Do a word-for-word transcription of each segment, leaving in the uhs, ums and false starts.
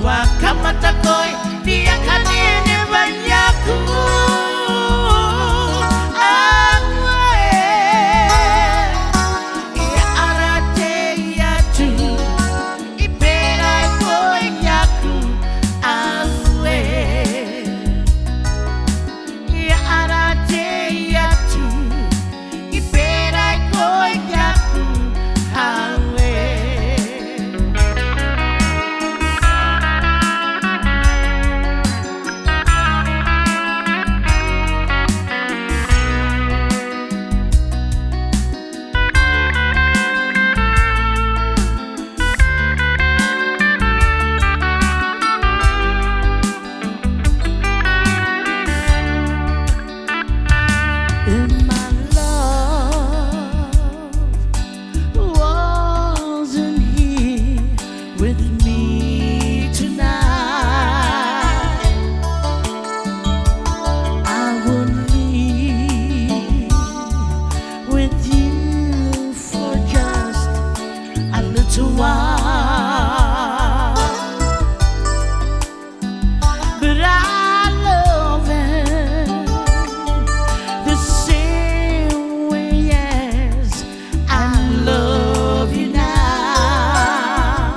Wa kamata koi, dia kanene banyaku. Awe, ia arate ia tu, i berai koi yaku. Awe, ia arate ia tu, i berai koi yaku. Awe. If my love wasn't here with me tonight, I would leave with you for just a little while. But I love her the same way as I love you now.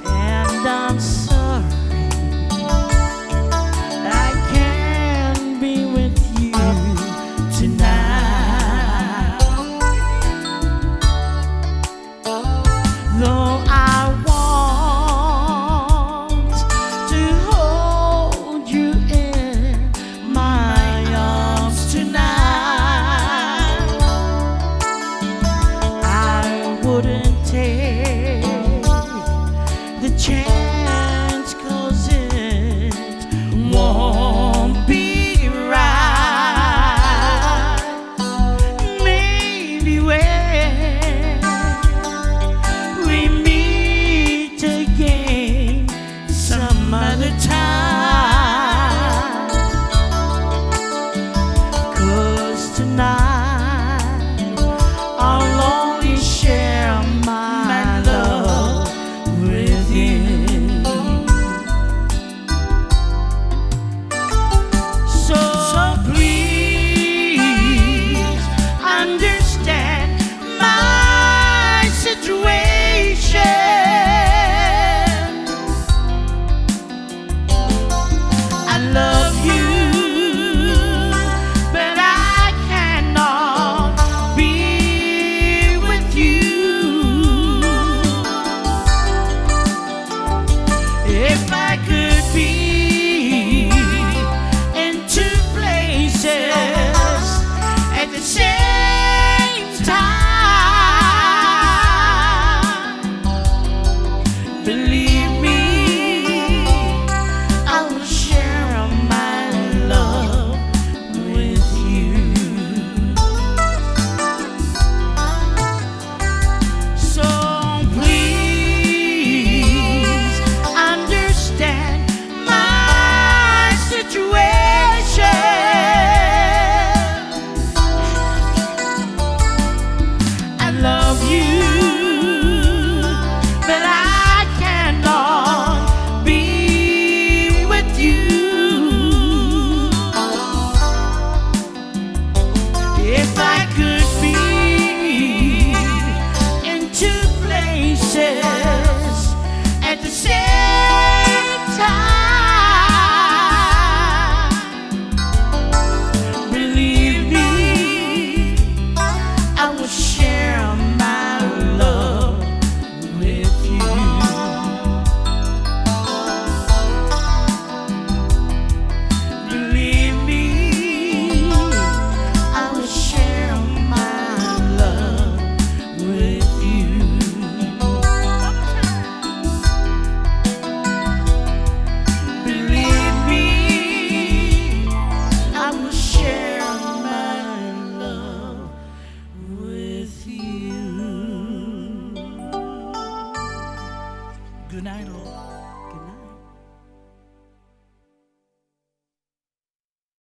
And I'm sorry I can't be with you tonight. Though I want to hold you in my arms tonight, I wouldn't take the chance, 'cause it won't be right. Maybe when we meet again some other time, 'cause tonight I'll only share my love with you. So, so please understand my situation. I love you, but I cannot be with you. If I could be in two places at the same time, believe